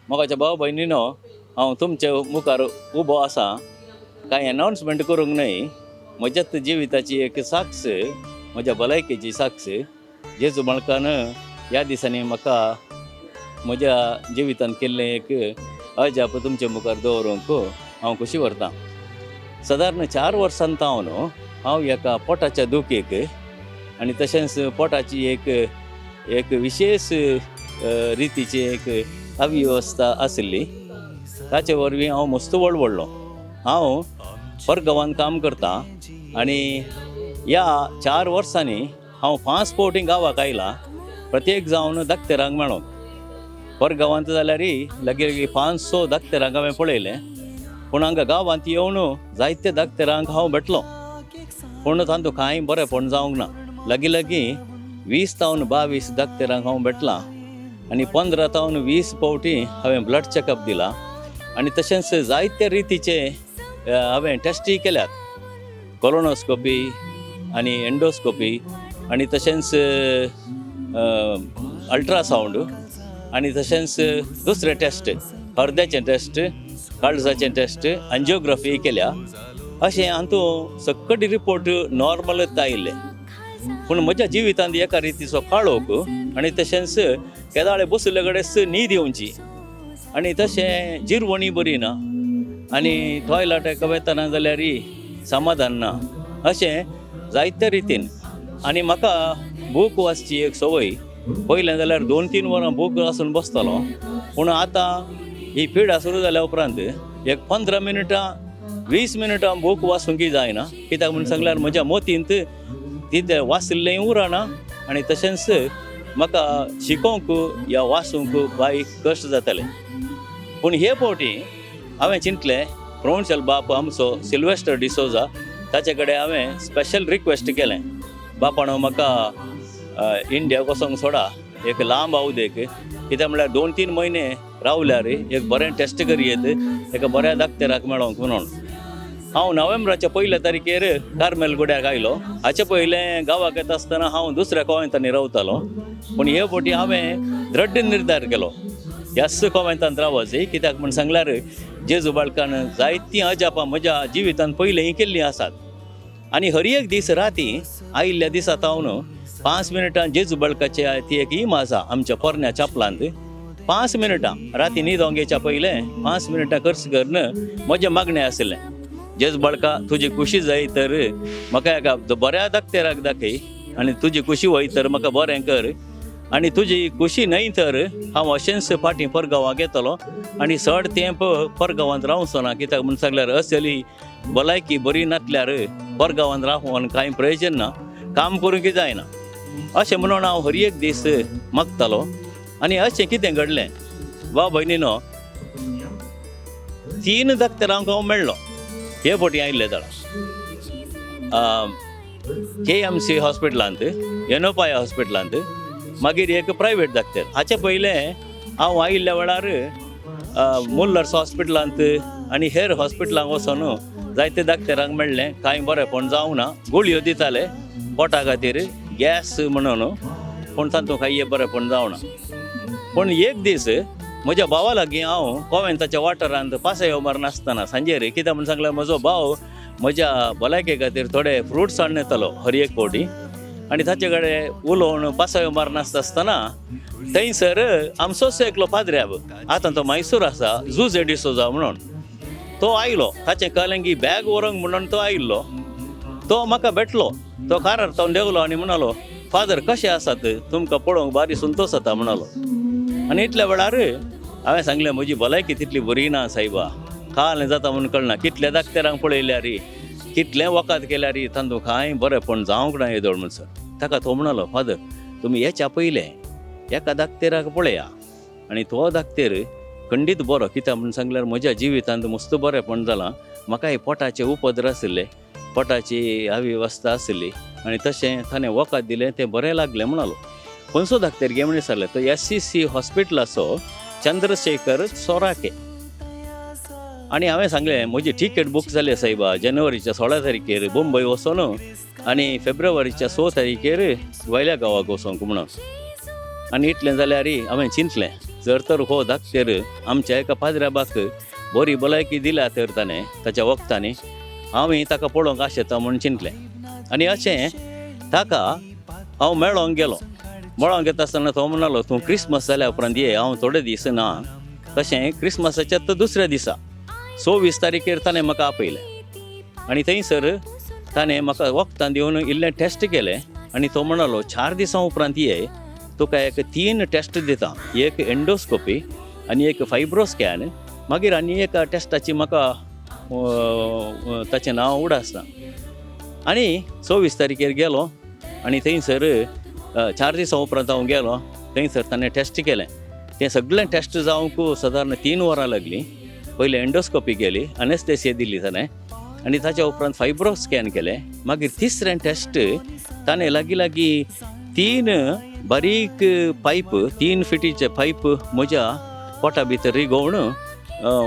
मोगाच्या भाव भयणीनो, हांव तुमचे मुखार उबो आसा. कांय अनावन्समेंट करूंक न्हय, म्हज्याच जिविताची एक साक्ष, म्हज्या भलायकेची साक्ष. जेजू मालकान ह्या दिसांनी म्हाका म्हज्या जिवितान केल्लें एक अजाप तुमचे मुखार दवरूंक हांव खोशी व्हरतां. सादारण 4 वर्सां तावन हांव एका पोटाच्या दुखीक आनी तशेंच पोटाची एक एक विशेश रितीची एक अव्यवस्था आशिल्ली, ताचे वरवीं हांव मस्त वळवळ्ळो. हांव परगांवांत काम करतां आनी ह्या 4 वर्सांनी हांव 5 फावटी गांवाक आयलां, प्रत्येक जावन दाक्तेरांक मेळोंक. परगांवांत जाल्यार लागीं लागीं 5-6 दाक्तेरांक हांवें पळयलें, पूण हांगा गांवांत येवन जायते दाक्तेरांक हांव भेटलो, पूण तांतूं कांय बरेंपण जावंक ना. लागीं लागीं 20 तावन 22 दाक्तेरांक हांव भेटलां आनी 15 तावन 20 फावटी हांवें ब्लड चॅकअप दिला आनी तशेंच जायते रितीचे हांवें टेस्टूय केल्यात, कोलोनोस्कोपी आनी एंडोस्कोपी आनी तशेंच अल्ट्रासावंड आनी तशेंच दुसरे टेस्ट, हर्द्याचे टेस्ट, काळजाचे टेस्ट, अंजियोग्राफी केल्या. अशें हातूंत सकट रिपोर्ट नॉर्मलच आयिल्ले, पूण म्हज्या जिवितांत एका रितीचो काळोख आनी तशेंच केदाळे बशिल्ले कडेन न्हीद येवची आनी तशें जिरवणी बरी ना आनी टॉयलेटाक वतना जाल्यार समाधान ना, अशें जायते रितीन. आनी म्हाका बूक वाचची एक संवय, पयलें जाल्यार 2-3 वरां बूक आसून बसतालो, पूण आतां ही पिडा सुरू जाल्या उपरांत एक 15 मिनटां 20 मिनटां बूक वाचूंक जायना. कित्याक म्हूण सांगल्यार म्हज्या मतींत तितलें वाचिल्लेंय उरना आनी तशेंच म्हाका शिकोवंक या वाचूंक बाय कश्ट जाताले. पूण हे फावटी हांवें चिंतलें, प्रोविन्शियल बाप आमचो सिल्वेस्टर डिसोजा, ताचे कडेन हांवें स्पेशल रिक्वेस्ट केलें, बापानो म्हाका इंडियाक वचोंक सोडा एक लांब अवधेक, कित्याक म्हळ्यार 2-3 म्हयने रावल्यार एक बरें टेस्ट करयेत, एका बऱ्या दाक्तेराक मेळोंक म्हणून. हांव नोव्हेंबराच्या 1 तारखेर कार्मेल गुड्याक आयलो. हाचे पयलें गांवाक येता आसतना हांव दुसऱ्या कोवेंतांनी रावतालो, पूण हे फावटी हांवें दृढ निर्धार केलो ह्याच कोवेंतांत रावपाचें. कित्याक म्हूण सांगल्यार जेजू बाळकान जायतीं अजापां म्हज्या जिवितांत पयलीं केल्लीं आसात आनी हर एक दीस राती आयिल्ल्या दिसा तावन 5 मिनटां जेजू बाळकाची ती एक इमा आसा आमच्या पोरण्या चापलांत, 5 मिनटां राती न्हिदोंक येच्या पयलें 5 मिनटां खर्च करून म्हजें मागणें आशिल्लें, जेजू बाळका तुजी खुशी जाय तर म्हाका एका बऱ्या दाक्तेराक दाखय आनी तुजी खुशी वय तर म्हाका बरें कर आनी तुजी खुशी न्हय तर हांव अशेंच फाटीं परगांवाक येतलो आनी चड तेंप परगांवांत रावचो ना. कित्याक म्हूण सांगल्यार असली भलायकी बरी नासल्यार परगांवांत रावून कांय प्रयोजन ना, काम करूंक जायना, अशें म्हणून हांव हर एक दीस मागतालो. आनी अशें कितें घडलें भाव भयणीनो, 3 दाक्तेरांक हांव मेळ्ळो हे फावटी आयिल्ले जाणा, KMC हॉस्पिटलांत, येनोपाया हॉस्पिटलांत, मागीर एक प्रायवेट दाक्तेर. हाचे पयलें हांव आयिल्ल्या वेळार मुल्लर्स हॉस्पिटलांत आनी हेर हॉस्पिटलांक वचोन जायते दाक्तेरांक मेळ्ळें, कांय बरेंपण जावंक ना. गुळयो दिताले पोटा खातीर गॅस म्हणून, पूण तातूंत कांय बरेंपण जावना. पूण एक दीस म्हज्या भावा लागीं हांव कोवेंताच्या वाठारांत पासयो मारनासतना सांजेर, कित्याक म्हूण सांगल्यार म्हजो भाव म्हज्या भलायके खातीर थोडे फ्रुट्स हाडून येतालो हर एक फावटी आनी ताचे कडेन उलोवन पासयो मारनासता आसतना थंयसर आमचोच एकलो पाद्र्याब, आतां तो मैसूर आसा, जुजे डिसोजा म्हणून, तो आयलो. ताचें कळ्ळें की बॅग व्हरूंक म्हणून तो आयिल्लो. तो म्हाका भेटलो, तो कारार तावन देंवलो आनी म्हणालो, फादर कशें आसात, तुमकां पळोवंक बारी संतोश जाता म्हणालो. आनी इतल्या वेळार हांवें सांगलें, म्हजी भलायकी तितली बरी ना सायबा, काल जाता म्हणून कळना, कितल्या दाक्तेरांक पळयल्यार, कितलें वखद केल्यार तांतूं कांय बरेंपण जावंक ना येदोळ म्हणसर. ताका तो म्हणालो, फादर तुमी येच्या पयलें एका दाक्तेराक पळया आनी तो दाक्तेर खंडीत बरो, कित्याक म्हूण सांगल्यार म्हज्या जिवितांत मस्त बरेंपण जालां, म्हाका हे पोटाचे उपद्र आशिल्ले, पोटाची अव्यवस्था आशिल्ली आनी तशें ताणें वखद दिलें तें बरें लागलें म्हणालो. खंयचो दाक्तेर गे म्हणून विचारलें, तो SCC हॉस्पिटलाचो चंद्रशेखर सोराके. आनी हांवें सांगलें, म्हजी टिकेट बूक जाली सायबा, जानेवारीच्या 16 तारखेर मुंबय वचोन आनी फेब्रुवारीच्या 6 तारखेर वयल्या गांवाक वचोंक म्हणून. आनी इतलें जाल्यार हांवें चिंतलें, जर तर हो धाकतेर आमच्या एका पाद्र्याबाक बरी भलायकी दिल्या तर ताणें ताच्या वखदांनी हांवूय ताका पळोवंक आशेता म्हूण चिंतलें. आनी अशें ताका हांव मेळोंक गेलो. मेळोंक येता आसतना तो म्हणालो तूं क्रिसमस जाल्या उपरांत ये, हांव थोडे दीस ना. तशें क्रिसमसाच्या तर दुसऱ्या दिसा 26 तारखेर ताणें म्हाका आपयलें आनी थंयसर ताणें म्हाका वखदां दिवन इल्लें टेस्ट केलें आनी तो म्हणालो 4 दिसां उपरांत ये, तुका एक 3 टेस्ट दिता, एक एंडोस्कोपी आनी एक फायब्रो स्कॅन, मागीर आनी एका टेस्टाची म्हाका ताचें नांव उडासना. आनी 26 तारखेर गेलो आनी थंयसर 4 दिसां उपरांत हांव गेलो, थंयसर ताणें टेस्ट केलें. तें सगळें टेस्ट जावंक सादारण 3 वरां लागलीं. पयलें एंडोस्कोपी केली, अनेस्थेसिया दिली ताणें आनी ताच्या उपरांत फायब्रो स्कॅन केलें. मागीर तिसरें टेस्ट ताणें लागीं लागीं 3 बारीक पायप, 3 फिटीचे पायप म्हज्या पोटा भितर रिगोवन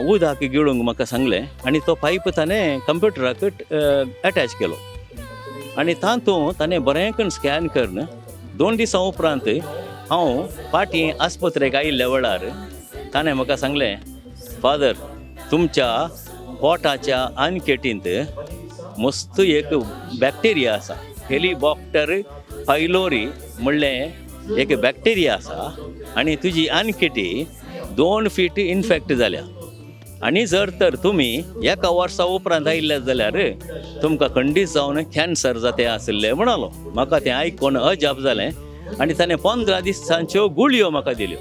उदक गिळूंक म्हाका सांगलें आनी तो पायप ताणें कंप्युटराक एटॅच केलो आनी तातूंत ताणें बरें करून स्कॅन करून 2 दिसां उपरांत हांव फाटीं आस्पत्रेक आयिल्ल्या वेळार ताणें म्हाका सांगलें, फादर तुमच्या पोटाच्या आनकेटींत मस्त एक बॅक्टेरिया आसा, हेलिबॉक्टर पायलोरी म्हणलें एक बॅक्टेरिया आसा आनी तुजी आनकेटी 2 फीट इनफेक्ट जाल्या आनी जर तर तुमी एका वर्सा उपरांत आयिल्ले जाल्यार तुमकां खंडीत जावन कॅन्सर जाता आशिल्लें म्हणालो. म्हाका तें आयकून अजाप जालें आनी ताणें 15 दिसांच्यो गुळयो म्हाका दिल्यो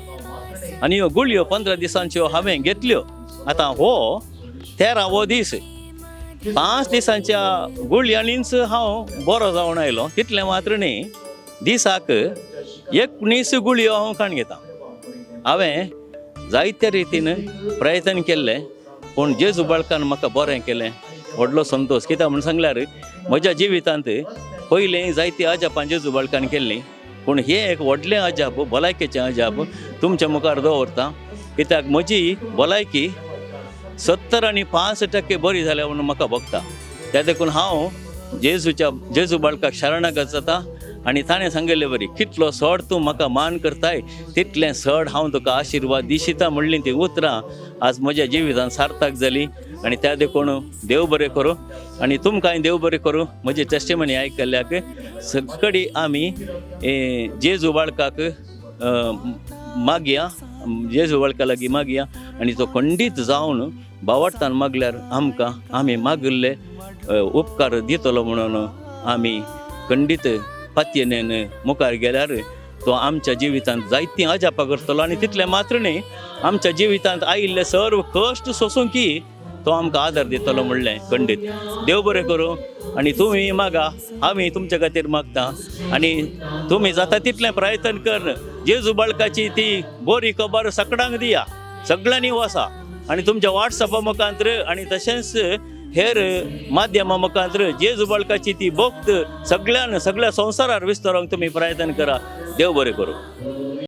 आनी ह्यो गुळयो 15 दिसांच्यो हांवें घेतल्यो. आतां हो 13वो दीस, 5 दिसांच्या गुळयांनीच हांव बरो जावन आयलो. तितलें मात्र न्ही, दिसाक 19 गुळयो हांव काण घेता. हांवें जायते रितीन प्रयत्न केल्ले पूण जेजू बाळकान म्हाका बरें केलें, व्हडलो संतोश. कित्याक म्हूण सांगल्यार म्हज्या जिवितांत पयलें जायती अजापां जेजू बाळकान केल्लीं, पूण हें एक व्हडलें अजाप, भलायकेचें अजाप तुमच्या मुखार दवरता. कित्याक म्हजी भलायकी 70 आनी 5% बरी जाल्या म्हणून म्हाका भोगता. त्या देखून हांव जेजू बाळकाक शरणागत जाता आनी ताणें सांगिल्ले बरी कितलो सड तूं म्हाका मान करताय तितलें सड हांव तुका आशिर्वाद दिशिता म्हणलीं तीं उतरां आज म्हज्या जिवितान सार्थक जालीं. आनी त्या देखून देव बरें करूं आनी तुमकांय देव बरें करूं. म्हजी टेस्टिमनी आयकल्ल्याक सगळी आमी जेजू बाळकाक मागया, जेजू बाळका लागीं मागया आनी तो खंडीत जावन बावडटान मागल्यार आमकां आमी मागिल्ले उपकार दितलो म्हणून आमी खंडीत पातयेन मुखार गेल्यार तो आमच्या जिवितांत जायतीं अजापां करतलो. आनी तितलें मात्र न्ही, आमच्या जिवितांत आयिल्ले सर्व कश्ट सोसूंक की तो आमकां आदार दितलो म्हणलें खंडीत. देव बरें करूं आनी तुमी मागा, आमी तुमच्या खातीर मागता आनी तुमी जाता तितलें प्रयत्न कर जेजू बाळकाची ती बरी खबर सगळ्यांक दिया, सगळ्यांनी वसा आनी तुमच्या वॉट्सॅपा मुखांत्र आनी तशेंच हेर माध्यमा मुखांत्र जेजू बाळकाची ती भक्त सगळ्यान सगळ्या संवसारार विस्तारोंक तुमी प्रयत्न करा. देव बरें करूं.